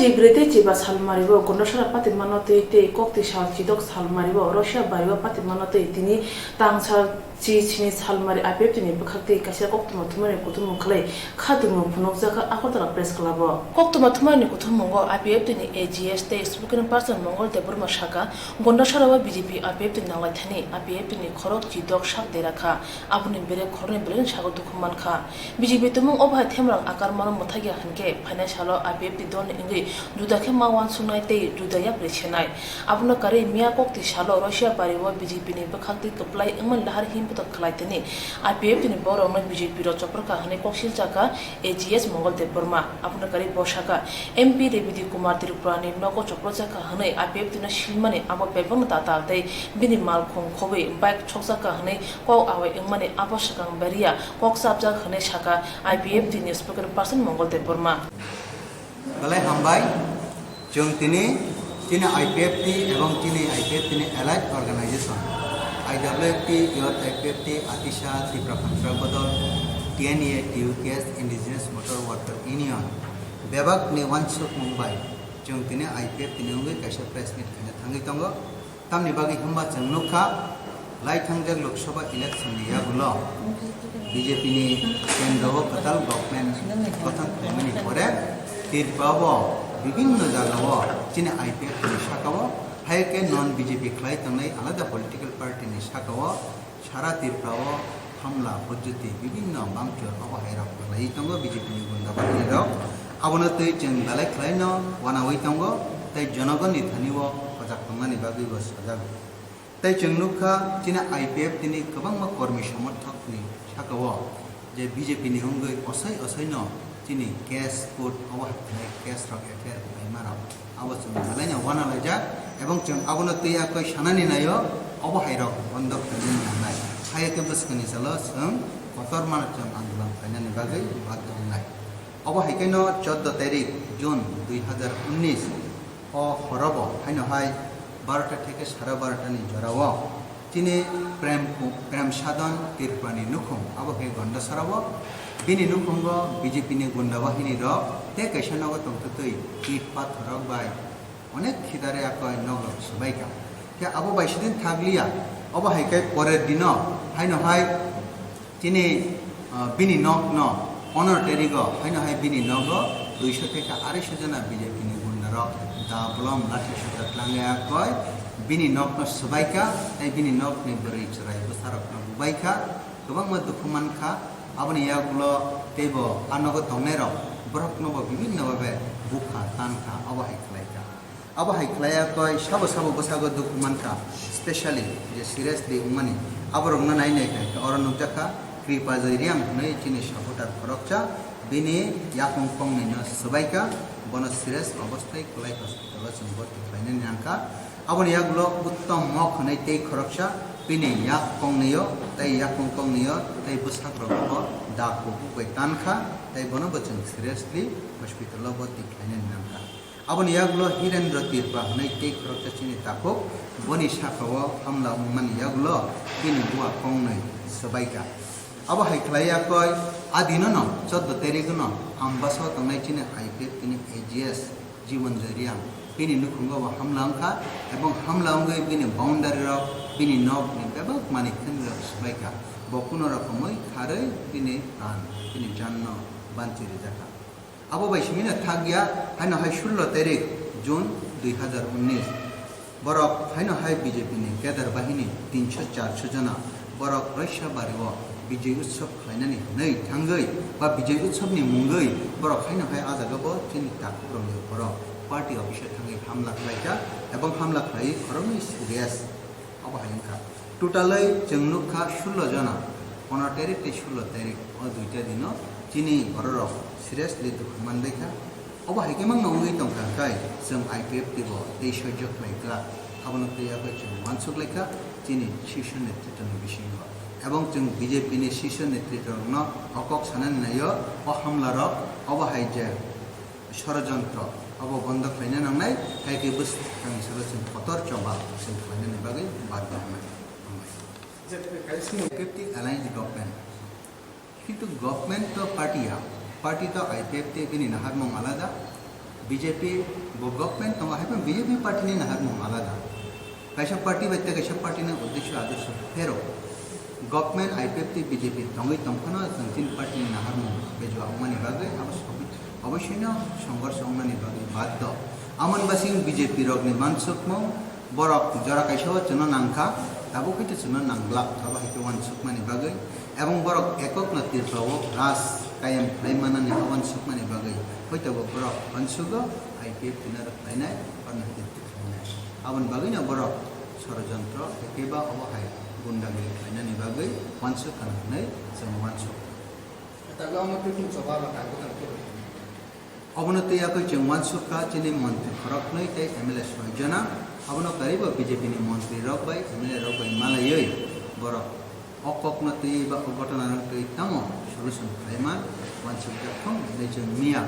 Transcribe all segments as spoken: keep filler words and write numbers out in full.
Chibrwi tei chiba salmari o Gondasara patimano twi tei koktwi sal chidok salmari o Russia bari o patimano twi tini tangsa chi chini salmari I P F T ni bwkhak twi kaisa koktwma thumani kuthumung khlai kha twimung phunukjak kha Agartala Press Club o. Koktwma thumani kuthumung o I P F T ni A G S tei spokesperson Mongol Debbarma saka, Gondasara o B J P I P F T ni nanglaithani I P F T ni khorok chidok sak dera kha. Aboni bere khoroknwi belai sago dukhu mankha. B J P tumung o bahai themrang akar mano mwthakya hinkhe phainai salo I P F T dolni wngwi juda khe ma uansuknai tei juda yapri senai. Abono karwi miya koktwi salo Russia bari o B J P ni bwkhaktwi kwplai wngmani lahar himputo khlai tini I P F T ni borokno B J P rok chopra kha hwnwi kok silchakha A G S Mongol Debbarma. Abono karwi bo sakha, M P Rebidi Kumar Tripura ni nogo chopra jakha hwnwi I P F T no silmani abo bebakno tatal tei bini malkhung khobwi bike sokjakha hwnwi kok awai wngmani abo swkang bariya kok chapjak hwnwi sakha I P F T ni spokesperson Mongol Debbarma. Belai hambai, chwng tini, chini I P F T ebong chini I P F T ni allied organization, I W F T, Youth I P F T, Atisa, Tipra Phansa Bodol, T N A, T U K S, Indigenous Motor Worker Union, bebak ni uansukmung bai chwng tini I P F T ni wngwi kaisa press meet khaina thangwi tongo. Tamni bagwi hwnba chwng nukha, lai thangjak Lok Sabha election ni yagulo B J P ni kendro o kwtal government gothon khlaimani pore Tripura o bibinno jaga o chini I P F T ni saka o, hai khe non B J P khlai tongnai alada political party ni saka o sara Tripura o hamla, hujjuti, bibinno bangchor obo hai rok khlaiwi tongo B J P ni gunda bahini rok. Abono twi chwng belai khlaino wanaui tongo, tei jonogonni thani o hojak tongmani bagwi bo sajak. Tei chwng nukha chini I P F T ni kwbangma kormi somorthok ni saka o je B J P ni wngwi osoi osoi no chini case court obo hai khlai case rok F I R khlaima rok. Abo chwng belai no uanalaijak, ebong chwng abono twi yakwi sanani naio, obo hai rok bondo khlainani nangnai. Hai khe bwskangni salo chwng kotor mano chwng andolon khlainani bagwi badhyo wngnai. Obo hai khe no chordo tarik June dui hazar unnish o horobo haino hai barota theke sara barota ni jorao chini Prem Ku-, Prem Sadon Tripura ni nukhung, abo khe Gondasara o. Bini nukhungo B J P ni gunda bahini rok tei kaisa nogo tongthwtwi it pathor rok bai onek khidare akoi nok rok swbai kha. Khe abo bai sidin thakliya, obo hai khe porer dino haino hai chini, ah, bini nok no pondro tarigo haino hai bini nogo duiso theke arai so jona B J P ni gunda rok da bolom lathi sotra tlangwi akoi bini nok no swbai kha tei bini nok ni bwrwi chwrai bwsa rok no bubai kha. Kwbangma dukhu man kha, aboni yagulo teibo a nogo tongnai rok borok no bo bibinno babe bukha tan kha, obo hai khlai kha. Abo hai khlai ya koi sabo sabo bwsago dukhu man kha, specially je seriously wngmani aborokno nai nai kha oro nukjak kha Kripa Jai Reang hwnwi chini supporter khoroksa bini yakung kongnwino swbai kha, bono serious obosthai Kolai hospital o chwng bhorti khlainani nang kha. Aboni yagulo Uttom Mok hwnwi tei khoroksa bini yak kongnwio tei yakung kongnwio tei bwsak rogo bo da kuphuk bai tan kha tei bono bo chwng seriously hospital o bhorti khlainani nang kha. Aboni yagulo Hirendra Tripura hwnwi tei khoroksa chini takhuk, boni saka-o hamla wngmani yagulo bini bua kongnwi swbai kha. Abo hai khlai ya koi, a dino no chordo tarikno Ambasa o tongnai chini I P F T ni A G S Jiban Jai Reang bini nukhungo bo hamla wng kha, ebong hamla wngwi bini boundary rok, bini nok ni bebak manwi khwnwi rok swbai kha. Bo kuno rokomwi kharwi bini pran, bini jan no banchi rijak kha. Abo bai simi no thak ya, haino hai sullo tarik June dui hazar unnish. Borok haino hai B J P ni kedar bahini tinso charso jona borok Roisabari o Bijay Utsav khlainani hwnwi thangwi ba Bijay Utsav ni mungwi borok haino hai ah jaga bo chini takhuk rok ni borok party office o thangwi hamla khlai kha ebong hamla khlaiwi khoroknwi serious. Obo hai wngkha. Totalwi chwng nukha sullo jona, pondro tarik tei sullo tarik o duita dino chini bororok seriously dukhu manbai kha. Obo hai khe mangno wngwi tongkha khe chwng I P F T bo tei soijo khlai kha. Abono twi yakwi chwng uansuk lai kha chini sisho netritwni bisingo. Ebong chwng B J P ni sisho netritwrokno o kok sanani naio, o hamlarok obo hai je sorojontro abo bondo khlaina nangnai, hai khe bwskangni salo chwng kotor choba chwng khlainani bagwi badhyo wngnai. Hambai. I P F T alliance government. Kintu government to party ya, party to I P F T bini naharmung alada. B B J P bo government tongo, hai phano B J P party ni naharmung alada. Kaisa party bai tei kaisa party ni uddesho adorsho phero government I P F T B J P tongwi tongphano chwng chini party ni naharmung bejua wngmani bagwi abo sobi-, oboisino songorso wngmani bagwi baddo. Amoni basing B J P rokni mansukmung, borok jora kaisa o chwngno nangkha, tabuk hwnkhe chwngno nangglak, abo hai khe uansukmani bagwi, ebong borok ekokno Tripura o raj kayam khlai manani uansukmani bagwi, hoi tabuk borok uansugo I P F T no rwkhlainai, orno Tripura khlainai. Aboni bagwino borok sorojontro, hai khe ba obo hai gundagiri khlainani bagwi uansuk kha hwnwi chwng uansuk. Tabuk omo twi kung choba ba tang bwtang khe. Obono twi yakwi chwng uansuk kha chini montri khoroknwi tei M L A soi jona. Abono karibo B J P ni montri rok bai M L A rok bai malaiwi borok o kokno twi ba o gotona rok twi tamo solution khlai man uansuk jak thung hinwi chwng miya,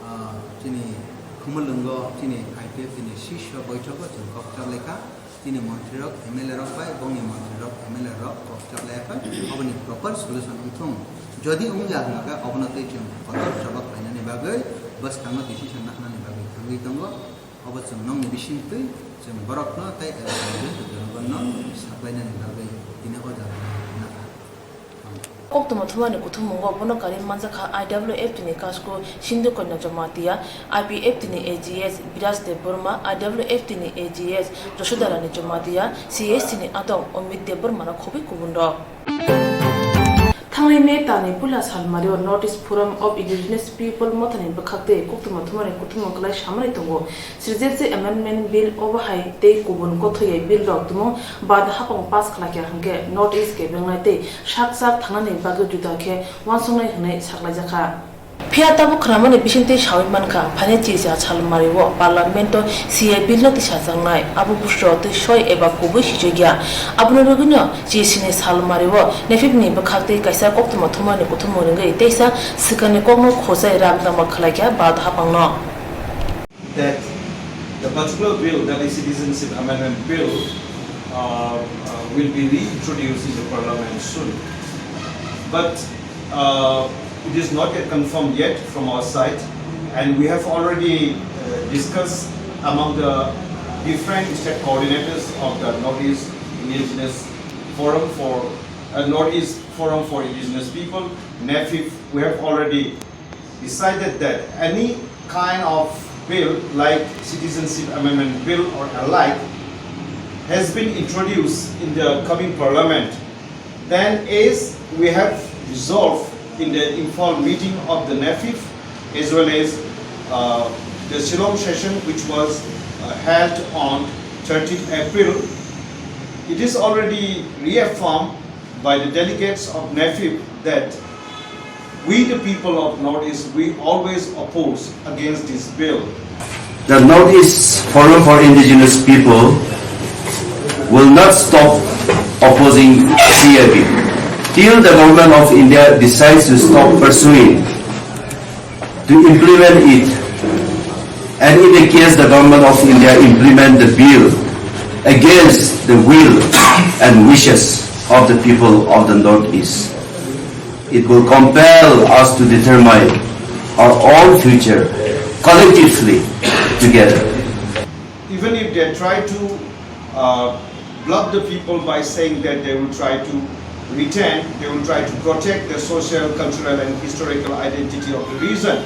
ah, chini Khumulwngo chini I P F T ni sisho boithogo chwng kok cha lai kha. Chini montri rok, M L A rok bai bongni montri rok, M L A rok kok cha lai kha, aboni proper solution wngthung. Jodi wngya hwnkhe, obono tei chwng kotor jawab khlainani bagwi bwskango decision nahnani bagwi thangwi tongo. Obo chwng nokni bisingtwi chwng borokno tei jorogono saklainani bagwi tini o jaga nakha. Koktwma thumani kuthummungo bono kari manjakha I W F T ni Kasku Sindhu Konya Jamatia, I P F T ni A G S Biraj Debbarma, I W F T ni A G S Joshodarani Jamatia, C S C ni adong Amit Debbarma no khobwi kubun rok. Thanglai May talni puila salmario North East Forum of Indigenous People mothani bwkhaktwi koktwma thumani kuthumung kwlai samani tongo. Sirjetse Amendment Bill obo hai tei kubun kothoi bill rok tumung bad hapang pass khlai kha hwnkhe North East kebengnai tei sak sak thangnani bagwi juda khe uansuknai hwnwi saklaijakha. Phiya tabuk khwnamani bisingtwi sawi mankha, phainai chisa salmario Parliament-o C A A Bill-no tisajaknai, abo buso twi soi eba kubui swijak ya. Aboni bagwino chini salmario NEFIP-ni bwkhaktwi kaisa koktwma thumani kuthumung ringwi teisa swkangni kokno khojai rak dama khlai kha bad hapangno. That the particular bill, that is Citizenship Amendment Bill, uh, uh, will be reintroduced in the Parliament soon. But, uh, it is not yet confirmed yet from our side, and we have already, uh, discussed among the different state coordinators of the Northeast Indigenous Forum for, uh, Northeast Forum for Indigenous People, NEFIP. We have already decided that any kind of bill like Citizenship Amendment Bill or alike has been introduced in the coming parliament, then as we have resolved in the Imphal meeting of the NEFIP as well as, uh, the Shillong session which was, uh, held on thirteenth April, it is already reaffirmed by the delegates of NEFIP that we, the people of Northeast, we always oppose against this bill. The Northeast Forum for Indigenous People will not stop opposing C A A Bill till the government of India decides to stop pursuing to implement it, and in the case the government of India implement the bill against the will and wishes of the people of the Northeast, it will compel us to determine our own future collectively together. Even if they try to, uh, block the people by saying that they will try to retain, they will try to protect the social, cultural, and historical identity of the region,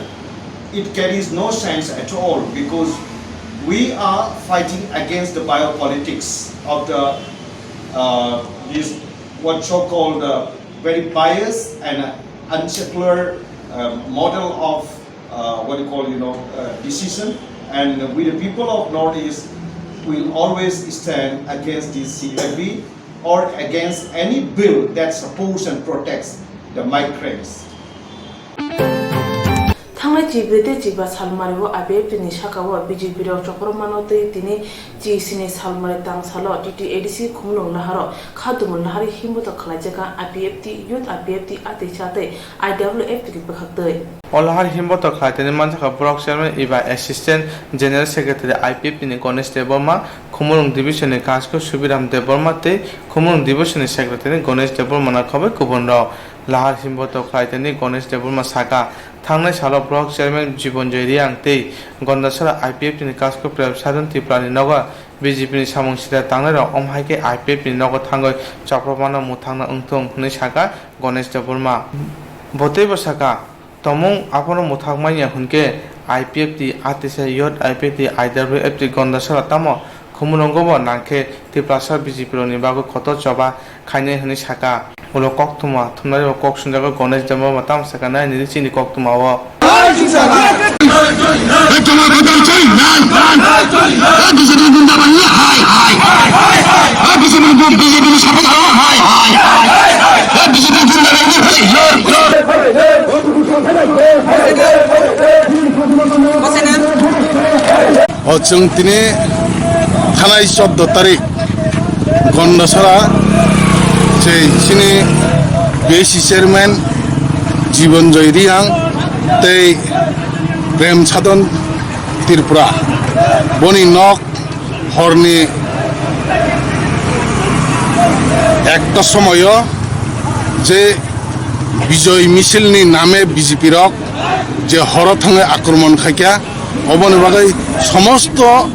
it carries no sense at all, because we are fighting against the biopolitics of the, uh, this what so-called, uh, very biased and unsecular, uh, model of, uh, what you call, you know, uh, decision. And we, the people of Northeast, will always stand against this C A A Bill or against any bill that supports and protects the migrants. Thangnai chibri tei chiba salmario I P F T ni sakao B J P rok choprwmano tei tini G C ni salmari tangsalo T T A D C Khumulwng Laharo kha dumul lahari himbotok khlaijak kha I P F T, Youth I P F T a tei cha tei I W F T ni bwkhaktwi. O lahari himbotok khlai tini manjakha Block Chairman eba Assistant General Secretary I P F T ni Ganesh Debbarma, Khumulwng Division ni Kansko Subiram Debbarma tei Khumulwng Division ni Secretary Ganesh Debbarma no khobwi kubun rok. Lahar himboto khlaitani Ganesh Debbarma saka, thangnai salo block chairman Jibanjoy Reang tei Gondasara I P F T ni kasko Prem Sadhan Tripura ni nogo B J P ni samung sida tangnairok omo hai khe I P F T ni nogo thangwi chopropmano mwthangna wngthung hwnwi saka Ganesh Debbarma. Bo teibo saka, Tomung aphano mwthak manya hwnkhe I P F T, A T S A, Youth I P F T, I W F T Gondasara tamo Khumulwngo bo nangkhe Tiprasa B J P rokni bagwi kotor choba khainai hwnwi saka. Ulo koktwma thumnai bo kok swngjagwi Ganesh Debbarma tamo saka nai nini chini koktwma o. O chwng tini thanai chordo tarik Gondasara je chini B S C chairman Jibanjoy Reang tei Prem Sadhan Tripura boni nok horni ekta somoyo je Bijoy Misil ni name B J P rok je horo thangwi akromon khaikha, oboni bagwi somosto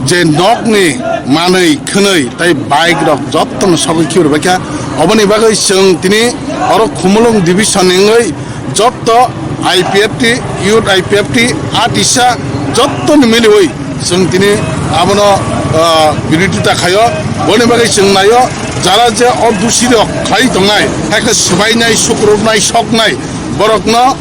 je nokni manwi khwnwi tei bike rok jottono sogwi khibirbakha. Oboni bagwi chwng tini oro Khumulwng division ni wngwi jotto I P F T, Youth I P F T, A T S A jottoni miliwi chwng tini abono, ah, birodita khaio. Boni bagwi chwng naio, jara je o dusi rok khlai tongnai, hai khe swbainai, sukrubnai, soknai, borokno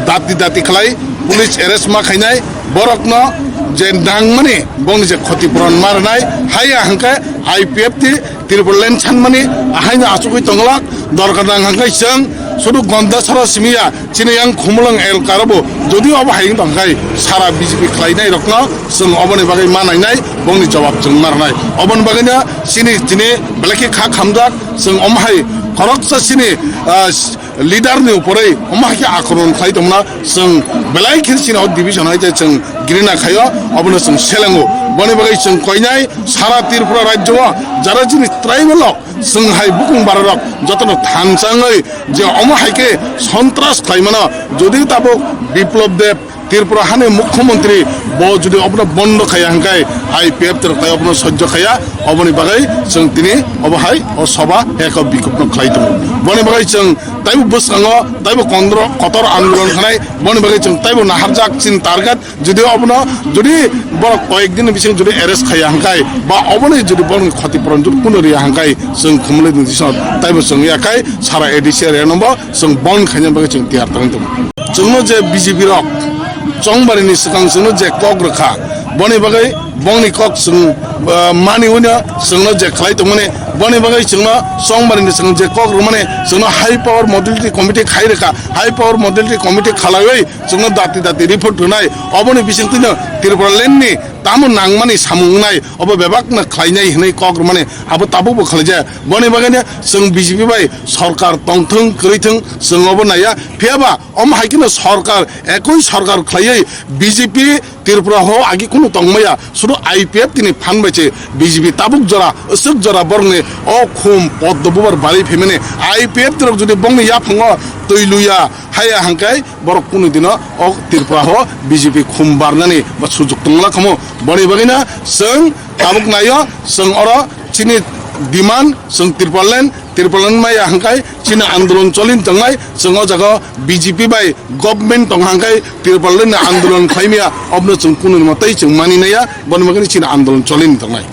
dati dati khlai, police arrest ma khainai, borokno je nangmani bongni je khoti puron ma rwnai, haiya hwnkhe I P F T Tripura land sanmani ahaino achugwi tonglak, dorkar nang hwnkhe chwng sudu Gondasara simiya, chini yang Khumulwng elkaro bo jodi obo hai wng tongkhai sara B J P khlainai rokno chwng oboni bagwi ma nainai, bongni jawab chwng ma rwnai. Oboni bagwino chini, chini belai khe kha khamjak, chwng omo hai khoroksa chini, ah, leader ni uporwi omo hai khe akromon khlai tongmano chwng belai khe chini o division hai tei chwng grina khaio, obono chwng selengo. Boni bagwi chwng koinai sara Tripura rajyo o jara chini tribal rok, chwng hai bukung bara rok jotono thanchangwi je omo hai khe sontras khlaimano, jodi tabuk Biplab Deb Tripura hani mukhyamantri bo jodi obono bondo khaiya hwnkhe I P F T rok tai obono sojjo khaiya, oboni bagwi chwng tini obo hai o soba eko bikupno khlai tongo. Boni bagwi chwng taibo bwskango taibo kondro kotor andolon khanai, boni bagwi chwng taibo naharjak chini target, jodi obono jodi borok koyek din bising jodi arrest khaiya hwnkhe ba oboni jodi borokni khoti puron jodi kuno riya hwnkhe chwng Khumulwng ni disino taibo chwng yakhai sara A D C area no bo chwng bon khaina bagwi chwng tiyar tongwi tongo. Chwngno je B J P rok chongbarini swkang chwngno je kok rwkha, boni bagwi bongni kok chwng, ah, mani uino chwngno je khlai tongmani, boni bagwi chwngno chongbarini swkang je kok rwmani chwngno high power modality committee khai rwkha, high power modality committee khalaiwi chwngno dati dati report rwnai, oboni bisingtwino Tripura land ni tamo nangmani samung wngnai, obo bebakno khlainai hwnwi kok rwmani abo tabukbo khlaijak. Boni bagwino chwng B J P bai sorkar tongthwng kwrwithwng chwng obo naiya. Phiyaba omo hai kheno sorkar, ekoi sorkar khlaiwi B J P Tripura ho agi kunu tongmaya, sudu I P F T ni phan bai se B J P tabuk jora, aswk jora borokni o khum poddo bubar bari phaimani I P F T rok jodi bongni yaphango twi luya haya hangkai borok kunu dino o Tripura ho B J P khum barnani ba sujok tongla khamu. Boni bagwino chwng tabuk naio, chwng oro chini demand, chwng Tripura land, Tripura land maya hangkai chini andolon cholin tongnai, chwng o jaga B J P bai government tong hangkai Tripura land ni andolon khlaimaya, obno chwng kunu ni mwtai chwng mani naiya, boni bagwino chini andolon cholin tongnai.